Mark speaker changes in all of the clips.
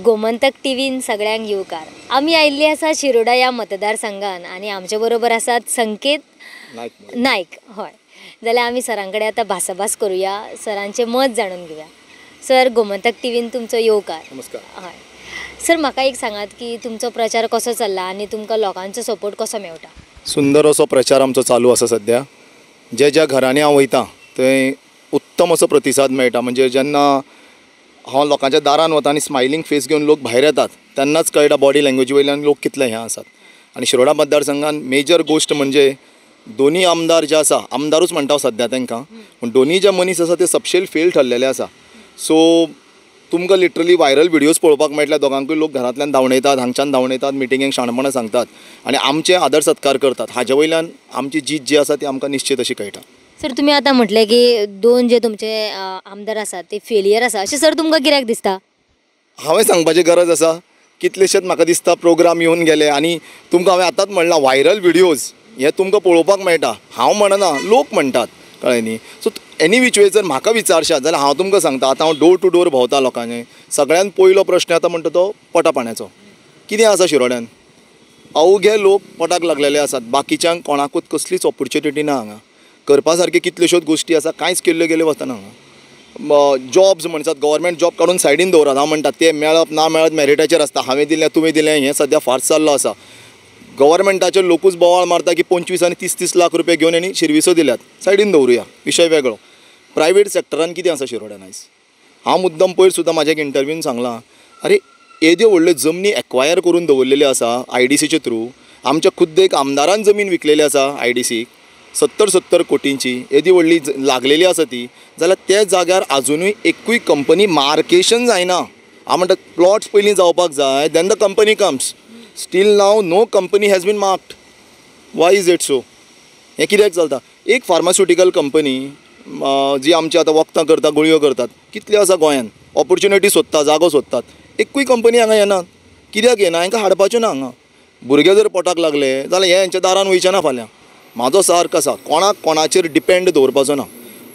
Speaker 1: गोमंतक टीव्हीन सगळ्यांक येवकार. आमी आयिल्ली आसा शिरोडा ह्या मतदारसंघान आनी आमचे बरोबर आसात संकेत नायक. हय, जाल्यार आमी सरां कडेन आतां भासाभास करुया, सरांचें मत जाणून घेवया. सर, गोमंतक टीव्हीन तुमचो येवकार.
Speaker 2: नमस्कार.
Speaker 1: हय सर, म्हाका एक सांगात की तुमचो प्रचार कसो चल्ला आनी तुमकां लोकांचो सपोर्ट कसो मेळटा?
Speaker 2: सुंदर असो प्रचार आमचो चालू आसा सद्या. जे ज्या घरांनी हांव वयता थंय उत्तम असो प्रतिसाद मेळटा. म्हणजे जेन्ना हांव लोकांच्या दारान वता आनी स्मायलींग फेस घेवन लोक भायर येतात तेन्नाच कळटा बॉडी लँग्वेजी वयल्यान लोक कितले हें आसात. आनी शिरोडा मतदारसंघान मेजर गोश्ट म्हणजे दोनी आमदार जे आसा, आमदारूच म्हणटा हांव सद्या तांकां, पूण दोनी जे मनीस आसा ते सपशेल फेल ठरलेले आसा. सो तुमकां लिटरली व्हायरल व्हिडियोज पळोवपाक मेळटले, दोगांकूय लोक घरांतल्यान धांवडयतात, हांगच्यान धांवडयतात, मिटिंगेक शाणपणां सांगतात आनी आमचे आदर सत्कार करतात. हाजे वयल्यान आमची जीत जी आसा ती आमकां निश्चीत अशी कळटा.
Speaker 1: सर, तुमी आतां म्हटलें की दोन जे तुमचे आमदार आसात ते फेलियर आसा, अशें सर तुमकां कित्याक दिसता?
Speaker 2: हांवें सांगपाची गरज आसा? कितलेशेच म्हाका दिसता प्रोग्राम येवन गेले आनी तुमकां हांवें आतांच म्हणलां व्हायरल व्हिडियोज हे तुमकां पळोवपाक मेळटा. हांव म्हणना, लोक म्हणटात, कळ्ळें न्ही? सो एनी which वे जर म्हाका विचारशात जाल्यार हांव तुमकां सांगता, आतां हांव डोर टू डोर भोंवता लोकांचे. सगळ्यान पयलो प्रश्न आतां म्हणटा तो पोटा पाण्याचो. कितें आसा शिरोड्यान? अवघे लोक पोटाक लागलेले आसात, बाकीच्यांक कोणाकूच कसलीच ऑपॉर्च्युनिटी ना. हांगा करपा सारक्यो कितल्योश्योच गोश्टी आसा, कांयच केल्ल्यो गेल्यो वचना. हांगा जॉब्स म्हणटात, गव्हर्मेंट जॉब काडून सायडीन दवरात. हांव म्हणटा ते मेळप ना मेळप मेरिटाचेर आसता. हांवें दिलें तुवें दिलें हें सद्या फार्स जाल्लो आसा. गव्हर्मेंटाचे लोकूच बोवाळ मारता की 25 आनी 30-30 लाख रुपये घेवन आनी शिर्विसो दिल्यात, सायडीन दवरुया, विशय वेगळो. प्रायवेट सेक्टरान कितें आसा शिरोड्यान आयज? हांव मुद्दम पयर सुद्दां म्हाज्या एक इंटरव्यून सांगलां, आरे येद्यो व्हडल्यो जमनी एक्वायर करून दवरलेल्यो आसा आयडीसीचे थ्रू. आमच्या खुद्द एक आमदारान जमीन विकलेली आसा आयडीसीक 70-70 कोटींची, येदी व्हडली लागलेली आसा ती, जाल्यार त्या जाग्यार आजुनूय एकूय कंपनी मार्केशन जायना. हांव म्हणटा प्लॉट्स पयलीं जावपाक जाय, then the company comes. Still now no company has been marked. Why is it so? हें कित्याक चलता? एक फार्मास्युटिकल कंपनी जी आमची आतां वखदां करता, गुळयो करतात, कितल्यो आसा गोंयांत, ऑपॉर्च्युनिटी सोदता, जागो सोदतात, एकूय कंपनी हांगा येना. कित्याक येना? हांकां हाडपाच्यो ना हांगा. भुरगे जर पोटाक लागले जाल्यार हे हेंच्या दारान वयचे ना फाल्यां. म्हाजो सारको आसा, कोणाक कोणाचेर डिपेंड दवरपाचो ना.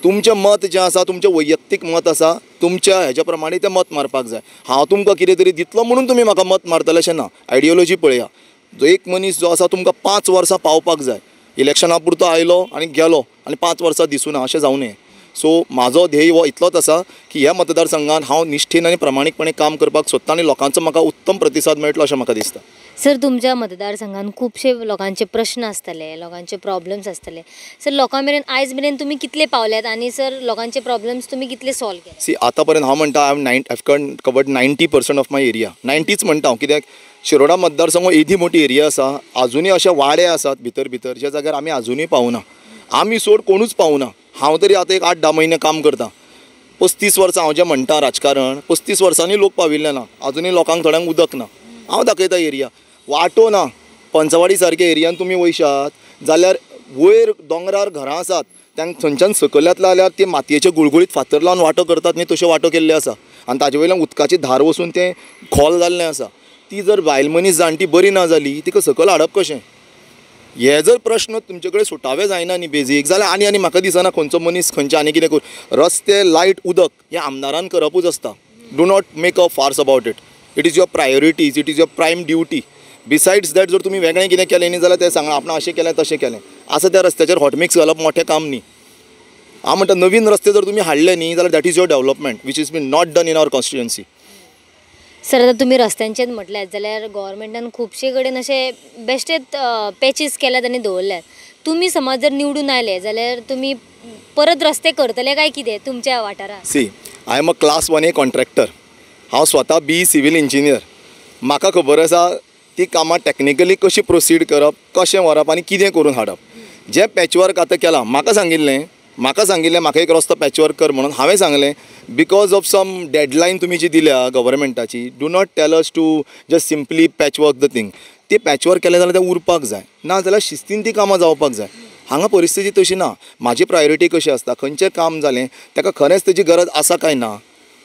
Speaker 2: तुमचें मत जें आसा, तुमचें वैयक्तीक मत आसा, तुमच्या हेज्या प्रमाणे तें मत मारपाक जाय. हांव तुमकां कितें तरी दितलो म्हणून तुमी म्हाका मत मारतले अशें ना. आयडियोलॉजी पळया. जो एक मनीस जो आसा तुमकां 5 वर्सां पावपाक जाय. इलेक्शना पुरतो आयलो आनी गेलो आनी 5 वर्सां दिसूना अशें जावं नये. सो म्हाजो ध्येय हो इतलोच आसा की ह्या मतदारसंघान हांव निश्ठेन आनी प्रामाणीकपणे काम करपाक सोदता आनी लोकांचो म्हाका उत्तम प्रतिसाद मेळटलो अशें म्हाका दिसता.
Speaker 1: सर, तुमच्या मतदारसंघान खुबशे लोकांचे प्रश्न आसतले, लोकांचे प्रॉब्लम्स आसतले. सर, लोकां मेरेन आयज मेरेन तुमी कितले पावल्यात आनी सर लोकांचे प्रॉब्लम्स तुमी कितले सॉल्व केले?
Speaker 2: सी, आतां पर्यंत हांव म्हणटा I have covered 90% of my area. 90च म्हणटा हांव, कित्याक शिरोडा मतदारसंघ येदी मोठी एरिया आसा, आजुनूय अशे वाडे आसात भितर भितर ज्या जाग्यार आमी आजुनूय पावना. आमी सोड कोणूच पावना. हांव तरी आतां एक 8-10 म्हयने काम करता. 35 वर्सां हांव जें म्हणटा राजकारण, 35 वर्सांनी लोक पाविल्ले ना, आजुनूय लोकांक थोड्यांक उदक ना. हांव दाखयता एरिया वाटो ना. पंचवाडी सारक्या एरियान तुमी वयशात जाल्यार वयर दोंगरार घरां आसात, तांकां थंयच्यान सकयल येतले जाल्यार ते मातयेचे गुळगुळीत फातर लावन वाटो करतात न्ही, तश्यो वाटो केल्ल्यो आसा आनी ताजे वयल्यान उदकाची धार वचून तें खोल जाल्लें आसा. ती जर बायल मनीस जाणटी बरी ना जाली तिका सकयल हाडप कशें? हे जर प्रश्न तुमचे कडेन सुटावे जायना न्ही बेजीक, जाल्यार आनी आनी म्हाका दिसना खंयचो मनीस खंयचे आनी कितें करूं. रस्ते, लायट, उदक हें आमदारान करपूच आसता. Do not make a farce about it. It is your priorities, it is your prime duty. Besides that जर तुमी वेगळें कितें केलें न्ही जाल्यार तें सांगलां आपणें अशें केलें तशें केलें. आसा त्या रस्त्याचेर हॉटमिक्स घालप मोठें काम न्ही. हांव म्हणटा नवीन रस्ते जर तुमी हाडले न्ही जाल्यार that is your development which is been not done in our constituency.
Speaker 1: Sir, आतां तुमी रस्त्यांचेर म्हटल्यात जाल्यार गव्हर्मेंटान खुबशे कडेन अशे बेश्टेच पॅचीस केल्यात आनी दवरल्यात. तुमी समज जर निवडून आयले जाल्यार तुमी परत रस्ते करतले काय कितें तुमच्या वाठारांत?
Speaker 2: See, I am a class 1A contractor. हांव स्वता बी सिवील इंजिनियर. म्हाका खबर आसा ती कामां टॅक्निकली कशी प्रोसीड करप, कशें व्हरप आनी कितें करून हाडप. जें पॅचवर्क आतां केलां, म्हाका सांगिल्लें म्हाका एक रस्तो पॅचवर्क कर म्हणून. हांवें सांगलें because of some deadline तुमी जी दिल्या गव्हर्मेंटाची, do not tell us to just simply patchwork the thing. ती पॅचवर्क केलें जाल्यार तें उरपाक जाय, ना जाल्यार शिस्तीन ती कामां जावपाक जाय. हांगा परिस्थिती तशी ना. म्हाजी प्रायोरिटी कशी आसता, खंयचें काम जालें ताका खरेंच तेजी गरज आसा काय ना.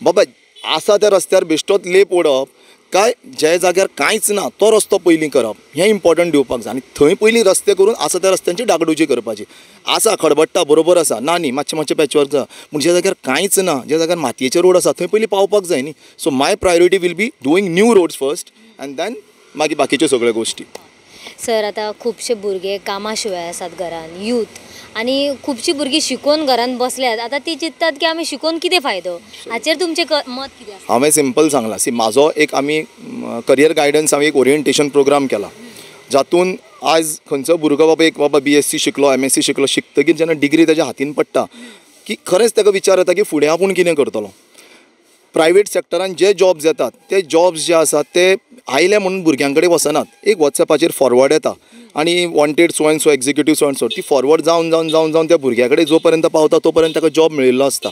Speaker 2: बाबा आसा त्या रस्त्यार बेश्टोच लेप ओडप, काय जे जाग्यार कांयच ना तो रस्तो पयलीं करप हें इम्पॉर्टंट दिवपाक जाय आनी थंय पयलीं रस्ते करून आसा त्या रस्त्यांची डागडुजी करपाची. आसा खडबडटा बरोबर आसा, ना न्ही, मातशें मातशें पॅचवर्क जाता, पूण ज्या जाग्यार कांयच ना, ज्या जाग्यार मातयेचे रोड आसा थंय पयलीं पावपाक जाय न्ही. So my priority will be doing new roads first and then मागीर बाकीच्यो सगळ्यो गोश्टी.
Speaker 1: सर आतां खुबशे भुरगे कामा शिवाय आसात घरान, यूथ, आनी खुबशीं भुरगीं शिकोवन घरान बसल्यात, आतां ती चिंततात की आमी शिकोवन कितें फायदो, हाचेर तुमचें मत कितें आसा?
Speaker 2: हांवें सिंपल सांगलां, सी म्हाजो एक आमी करियर गायडन्स हांवें एक ओरिएंटेशन प्रोग्राम केला जातून आज खंयचो भुरगो बाबा एक बाबा BSc शिकलो, MSc शिकलो, शिकतकीर जेन्ना डिग्री ताज्या हातीन पडटा की खरेंच ताका विचार येता की फुडें आपूण कितें करतलो. प्रायवेट सेक्टरान जे जॉब्स येतात ते जॉब्स जे आसात ते आयले म्हणून भुरग्यां कडेन वचनात, एक वॉट्सएपाचेर फॉरवर्ड येता आनी wanted so and so executive so and so, ती फॉरवर्ड जावन जावन जावन जावन त्या भुरग्या कडेन जो पर्यंत पावता तो पर्यंत ताका जॉब मेळिल्लो आसता.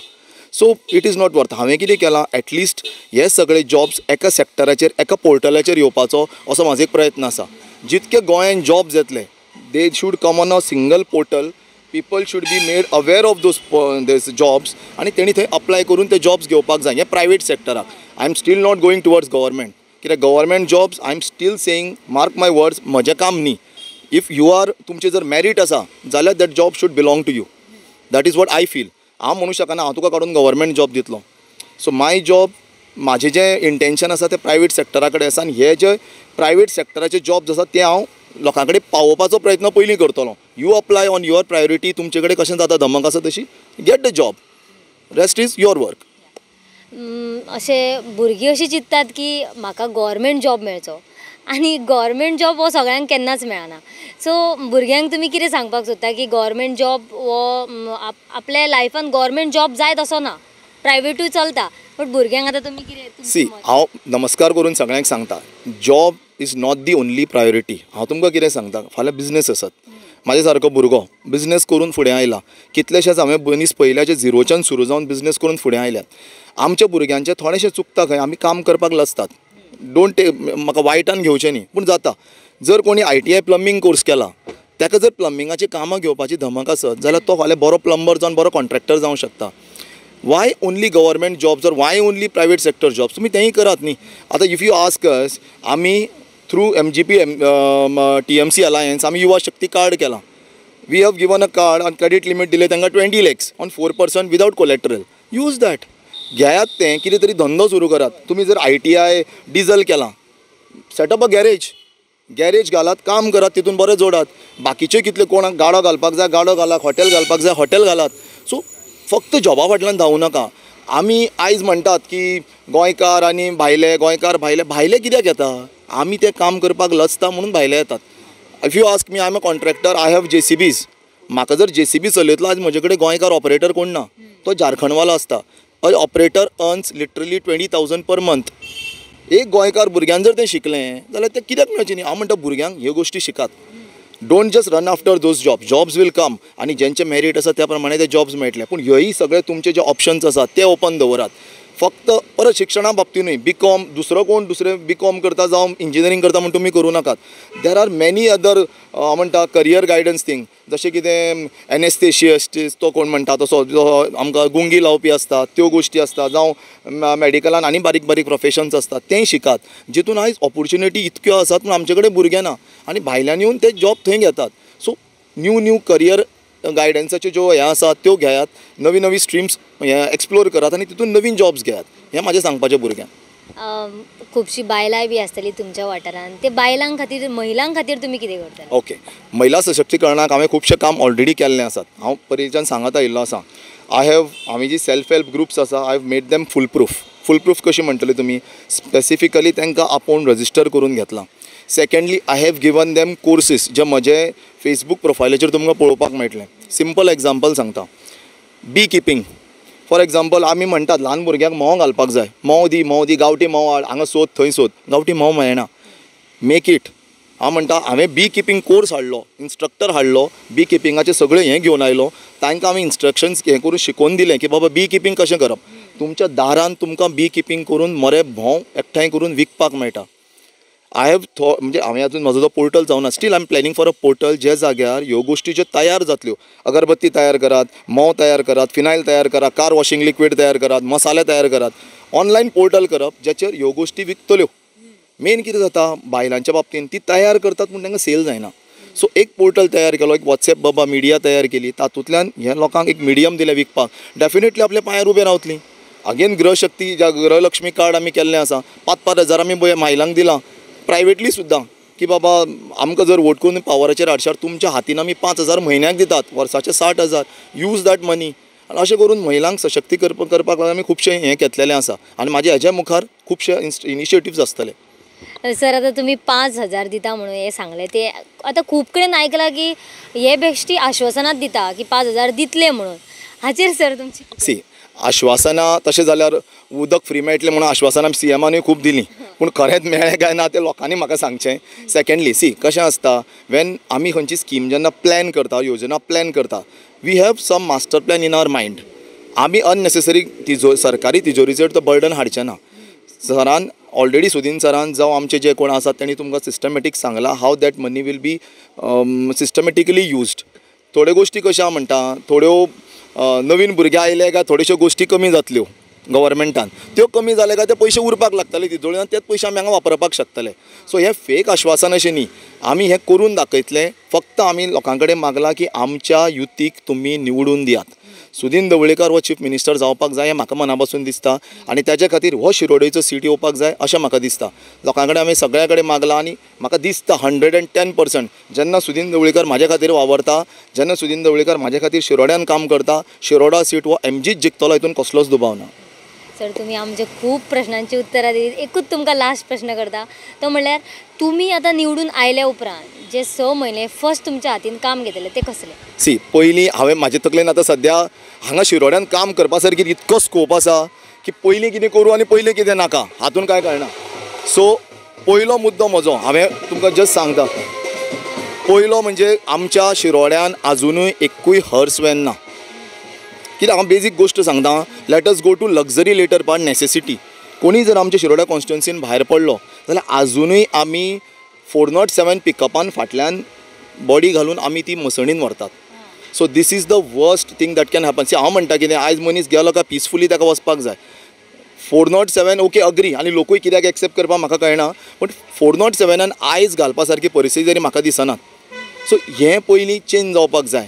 Speaker 2: So it is not worth. हांवें कितें केलां, एटलिस्ट हे सगळे जॉब्स एका सेक्टराचेर एका पोर्टलाचेर येवपाचो असो म्हाजो एक प्रयत्न आसा. जितके गोंयान जॉब्स येतले they should come on a single portal, people should be made aware of those these jobs आनी तेणी थंय अप्लाय करून ते जॉब्स घेवपाक जाय. हें private सेक्टराक. I am still not going towards government, कित्याक government jobs I am still saying, mark my words, म्हजें काम न्ही. If you are, तुमचें जर मॅरीट आसा जाल्यार that job should belong to you, that is what I feel. हांव म्हणूं शकना हांव तुका काडून गव्हर्मेंट जॉब दितलो. सो my job, म्हाजें जें इंटेंशन आसा तें प्रायवेट सेक्टरा कडेन आसा आनी हे जे प्रायवेट सेक्टराचे जॉब्स आसा ते हांव लोकां कडेन पावोवपाचो प्रयत्न पयलीं करतलो. You apply on your priority, तुमचे कडेन कशें जाता धमक आसा तशी get the job, rest is your work.
Speaker 1: अशें भुरगीं अशीं चिंततात की म्हाका गव्हर्मेंट जॉब मेळचो, आनी गव्हर्मेंट जॉब हो सगळ्यांक केन्नाच मेळना. सो भुरग्यांक तुमी कितें सांगपाक सोदता की गव्हर्मेंट जॉब हो आपल्या लायफान गव्हर्मेंट जॉब जाय तसो ना, प्रायवेटूय चलता, बट भुरग्यांक आतां तुमी कितें?
Speaker 2: सी, हांव नमस्कार करून सगळ्यांक सांगता, job is not the only priority. हांव तुमकां कितें सांगता, फाल्यां बिजनेस आसात, म्हाजे सारको भुरगो बिजनेस करून फुडें आयला, कितलेशेच हांवें मनीस पळयल्या जे झिरोच्यान सुरू जावन बिजनेस करून फुडें आयल्यात. आमच्या भुरग्यांचें थोडेशें चुकता खंय, आमी काम करपाक लजतात. Don't take, म्हाका वायटान घेवचें न्ही, पूण जाता. जर कोणी ITI plumbing course केला ताका जर प्लंबिंगाची कामां घेवपाची धमक आसत जाल्यार तो फाल्यां बरो प्लंबर जावन बरो कॉन्ट्रॅक्टर जावंक शकता. Why only government jobs or why only private sector jobs? तुमी तेंय करात न्ही. आतां if you ask अस, आमी through MGP TMC alliance आमी युवा शक्ती कार्ड केलां. We have given a card आनी क्रेडीट लिमीट दिले तांकां 20 lakhs on 4% without collateral. Use that, घेयात तें, कितें तरी धंदो सुरू करात. तुमी जर ITI diesel केलां, सेटअप अ गॅरेज, गॅरेज घालात, काम करात, तितून बरें जोडात. बाकीचे कितले कोणाक गाडो घालपाक जाय गाडो घालात, हॉटेल घालपाक जाय हॉटेल घालात. सो फक्त जॉबा फाटल्यान धांवू नाका. आमी आयज म्हणटात की गोंयकार आनी भायले, गोंयकार भायले, भायले कित्याक येता? आमी तें काम करपाक लजता म्हणून भायले येतात. If you ask me, I am a contractor, I have JCBs. म्हाका जर JCB चलयतलो आज म्हजे कडेन गोंयकार ऑपरेटर कोण ना, तो झारखंडवालो आसता. A operator earns literally 20,000 per month. एक गोंयकार भुरग्यान जर तें शिकलें जाल्यार तें कित्याक मेळचें न्ही? हांव म्हणटा भुरग्यांक ह्यो गोश्टी शिकात. Don't just run after those jobs, jobs will come आनी जेंचे मेरीट आसा त्या प्रमाणे ते जॉब्स मेळटले. पूण ह्योय सगळे तुमचे जे ऑप्शन्स आसात ते ओपन दवरात. फक्त परत शिक्षणा बाबतीनूय BCom, दुसरो कोण दुसरे BCom करता जावं इंजिनियरींग करता म्हूण तुमी करूं नाकात. There are many other म्हणटा करियर गायडन्स थींग, जशें कितें एनेस्थेशियस्ट तो कोण म्हणटा तसो जो आमकां गुंगी लावपी आसता त्यो गोश्टी आसता, जावं मॅडिकलान आनी बारीक बारीक प्रोफेशन्स आसतात तेंय शिकात, जितून आयज ऑपोर्चुनिटी इतक्यो आसात पूण आमचे कडेन भुरगे ना आनी भायल्यान येवन ते जॉब थंय घेतात. सो न्यू न्यू करियर गायडन्साच्यो ज्यो हें आसा त्यो घेयात, नवी नवी स्ट्रीम्स हे एक्सप्लोर करात आनी तितून नवीन जॉब्स घेयात, हें म्हाजें सांगपाचें भुरग्यांक.
Speaker 1: खुबशीं बायलांय बी आसतलीं तुमच्या वाठारांत, ते बायलां खातीर, महिलां खातीर तुमी कितें करता?
Speaker 2: ओके, महिला सशक्तीकरणाक हांवें खुबशें काम ऑलरेडी केल्लें आसात. हांव पयलींच्यान सांगत आयिल्लो आसा. I have, हांवें जी सेल्फ हेल्प ग्रुप्स आसा, I have made them full proof. Full proof कशी म्हणटले तुमी? स्पेसिफिकली तांकां आपोवन रजिस्टर करून घेतलां. Secondly, I have given them courses जे म्हजे फेसबूक प्रोफायलाचेर तुमकां पळोवपाक मेळटलें. सिंपल एग्जाम्पल सांगता, बी किपींग फॉर एग्जाम्पल. आमी म्हणटात ल्हान भुरग्यांक म्होंव घालपाक जाय, म्होंव दी म्होंव दी, गांवठी म्होंव हाड, हांगा सोद थंय सोद, गांवठी म्होंव मेळना. Make it. हांव म्हणटा हांवें बी किपींग कोर्स हाडलो, इन्स्ट्रक्टर हाडलो, बी किपिंगाचें सगळें हें घेवन आयलो, तांकां आमी इन्स्ट्रक्शन्स हें करून शिकोवन दिलें की बाबा बी किपींग कशें करप. तुमच्या दारान तुमकां बी किपींग करून मरे भोंव एकठांय करून विकपाक मेळटा. I have थो म्हणजे हांवें अजून म्हजो जो पोर्टल जावना, still I am planning for a portal जे जाग्यार ह्यो गोश्टी ज्यो तयार जातल्यो, अगरबत्ती तयार करात, म्होंव तयार करात, फिनायल तयार करात, कार वॉशिंग लिक्वीड तयार करात, मसाले तयार करात, ऑनलायन पोर्टल करप ज्याचेर ह्यो गोश्टी विकतल्यो. मेन कितें जाता बायलांच्या बाबतीन ती तयार करतात पूण तांकां सेल जायना. सो एक पोर्टल तयार केलो, एक वॉट्सएप बाबा मिडिया तयार केली, तातूंतल्यान ह्या लोकांक एक मिडियम दिलें विकपाक. डेफिनेटली आपल्या पांयार उबे रावतलीं. अगेन गृहशक्ती ज्या गृहलक्ष्मी कार्ड आमी केल्लें आसा, 5-5 हजार आमी बायलांक दिलां प्रायवेटली सुद्दां की बाबा आमकां जर वोट करून पावराचेर हाडशार तुमच्या हातीन आमी 5,000 म्हयन्याक दितात, वर्साचे 60,000. Use that money. आनी अशें करून महिलांक सशक्ती करपाक लागून आमी खुबशें हें घेतलेलें आसा आनी म्हाजे हेज्या मुखार खुबशे इनिशिएटिव्स आसतले.
Speaker 1: सर आतां तुमी 5,000 दिता म्हणून हें सांगलें, ते आतां खूब कडेन आयकलां की हे बेश्टी आश्वासनात दिता की 5,000 दितले म्हणून, हाचेर सर तुमची?
Speaker 2: सी, आश्वासनां तशें जाल्यार उदक फ्री मेळटलें म्हणून आश्वासनां सीएमानूय खूब दिलीं, पूण खरेंच मेळ्ळें काय ना तें लोकांनी म्हाका सांगचें. सेकेंडली सी कशें आसता, वेन आमी खंयची स्कीम जेन्ना प्लॅन करता, योजना प्लॅन करता, we have some master plan in our mind. आमी अननेसेसरी सरकारी तिजोरीचेर तो बर्डन हाडचें ना. सरान ऑलरेडी सुदीन सरान जावं आमचे जे कोण आसात तेणी तुमकां सिस्टमॅटीक सांगलां how that money will be systematically used. थोड्यो गोश्टी कश्यो आहा म्हणटा, थोड्यो नवीन भुरगे आयले काय थोड्योश्यो गोश्टी कमी जातल्यो गव्हर्मेंटान, त्यो कमी जाले काय ते पयशे उरपाक लागतले तिजोरेन, तेच पयशे आमी हांगा वापरपाक शकतले. सो हें फेक आश्वासन अशें न्ही, आमी हें करून दाखयतले. फक्त आमी लोकां कडेन मागलां की आमच्या युतीक तुमी निवडून दियात. सुदीन ढवळीकर हो चीफ मिनिस्टर जावपाक जाय हें म्हाका मना पासून दिसता आनी ताजे खातीर हो शिरोडेचो सीट येवपाक जाय अशें म्हाका दिसता. लोकां कडेन आमी सगळ्या कडेन मागलां आनी म्हाका दिसता 110% जेन्ना सुदीन ढवळीकर म्हाजे खातीर वावरता, जेन्ना सुदीन ढवळीकर म्हाजे खातीर शिरोड्यान काम करता, शिरोडा सीट हो एमजीच जिखतलो हितून कसलोच दुबाव ना.
Speaker 1: सर तुमी आमच्या खूब प्रश्नांची उत्तरां दिली, एकूच तुमकां लास्ट प्रश्न करता तो म्हणल्यार तुमी आतां निवडून आयल्या उपरांत जे 6 म्हयने फर्स्ट तुमच्या हातीन काम घेतले ते कसले?
Speaker 2: सी, पयलीं हांवें म्हाजे तकलेन आतां सद्या हांगा शिरोड्यान काम करपा सारकी इतको स्कोप आसा की पयलीं कितें करूं आनी पयलीं कितें नाका हातून कांय कळना. सो पयलो मुद्दो म्हजो हांवें तुमकां जस्ट सांगता, पयलो म्हणजे आमच्या शिरोड्यान आजुनूय एकूय हर्स वॅन ना. कित्याक हांव बेजीक गोश्ट सांगता, let us go to luxury later part necessity. कोणी जर आमच्या शिरोड्या कॉन्स्टिट्युन्सीन भायर पडलो जाल्यार आजुनूय आमी 407 पिकअपान फाटल्यान बॉडी घालून आमी ती मसणीन व्हरतात. So this is the worst thing that can happen. See हांव म्हणटा कितें, आयज मनीस गेलो काय पिसफुली ताका वचपाक जाय. 407 ओके अग्री, आनी लोकूय कित्याक एक्सेप्ट करपाक म्हाका कळना, पूण 407 आयज घालपा सारकी परिस्थिती तरी म्हाका दिसना. सो हें पयलीं चेंज जावपाक जाय.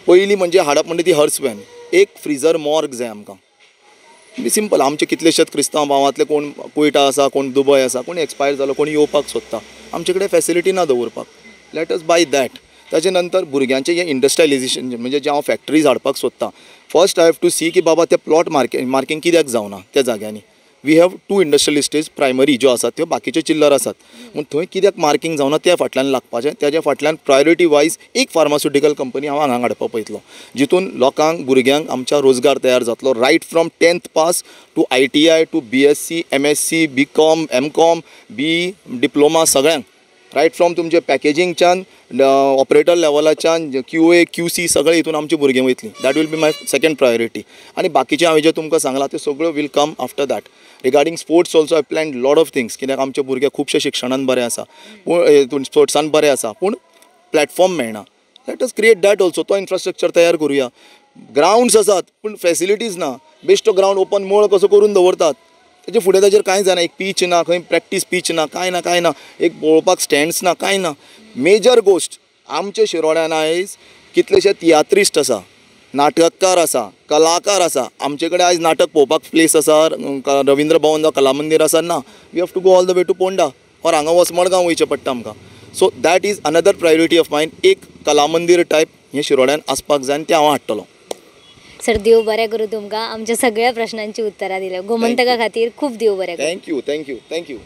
Speaker 2: पयलीं म्हणजे हाडप म्हणजे ती हर्स वॅन, एक फ्रिजर मॉर्ग जाय आमकां. सिंपल, आमचे कितलेशेच क्रिस्तांव भावांतले कोण कुयटा आसा, कोण दुबय आसा, कोण एक्सपायर जालो, कोण येवपाक सोदता, आमचे कडेन फॅसिलिटी ना दवरपाक. Let us by that. ताजे नंतर भुरग्यांचें हें इंडस्ट्रियलायझेशन म्हणजे जें हांव फॅक्टरीज हाडपाक सोदता, first I have to see की बाबा ते प्लॉट मार्किंग कित्याक जावना त्या जाग्यांनी. We have 2 industrial estates primary ज्यो आसात त्यो बाकीच्यो चिल्लर आसात, पूण थंय कित्याक मार्किंग जावना त्या फाटल्यान लागपाचें. ताज्या फाटल्यान प्रायोरिटी वायज एक फार्मास्युटिकल कंपनी हांव हांगा हाडपाक पळयतलो, जितून लोकांक भुरग्यांक आमच्या रोजगार तयार जातलो. Right from 10th pass to ITI to BSc MSc BCom MCom B diploma सगळ्यांक, रायट फ्रॉम तुमचे पॅकेजिंगच्यान ऑपरेटर लेवलाच्यान QA QC सगळे हितून आमची भुरगीं वयतलीं. That will be my second priority. आनी बाकीचें हांवें जें तुमकां सांगलां तें सगळ्यो will come after that. Regarding sports also I plan lot of things, कित्याक आमचे भुरगे खुबशे शिक्षणान बरे आसा, पूण स्पोर्ट्सान बरे आसा, पूण प्लॅटफॉर्म मेळना. Let us create that also. तो इन्फ्रास्ट्रक्चर तयार करुया. ग्रावंड्स आसात पूण फॅसिलिटीज ना. बेश्टो ग्रावंड ओपन मळ कसो करून दवरतात, तेजे फुडें ताजेर कांय जायना. एक पीच ना, खंय प्रॅक्टीस पीच ना, कांय ना, कांय ना, एक पळोवपाक स्टँड्स ना, कांय ना. मेजर गोश्ट आमचे शिरोड्यान आयज कितलेशे तियात्रिस्ट आसा, नाटककार आसा, कलाकार आसा. आमचे कडेन आयज नाटक पळोवपाक प्लेस आसा, रविंद्र भवन जावं कला मंदीर आसा ना. We have to go all the way to Ponda or हांगा वच मडगांव वयचें पडटा आमकां. So that is another priority of mine. एक कला मंदीर टायप हें शिरोड्यान आसपाक जाय आनी तें हांव हाडटलो.
Speaker 1: सर देव बरें करूं तुमकां, आमच्या सगळ्या प्रश्नांची उत्तरां दिल्या. गोमंतका खातीर खूब देव बरें करूं.
Speaker 2: Thank you, thank you, thank you.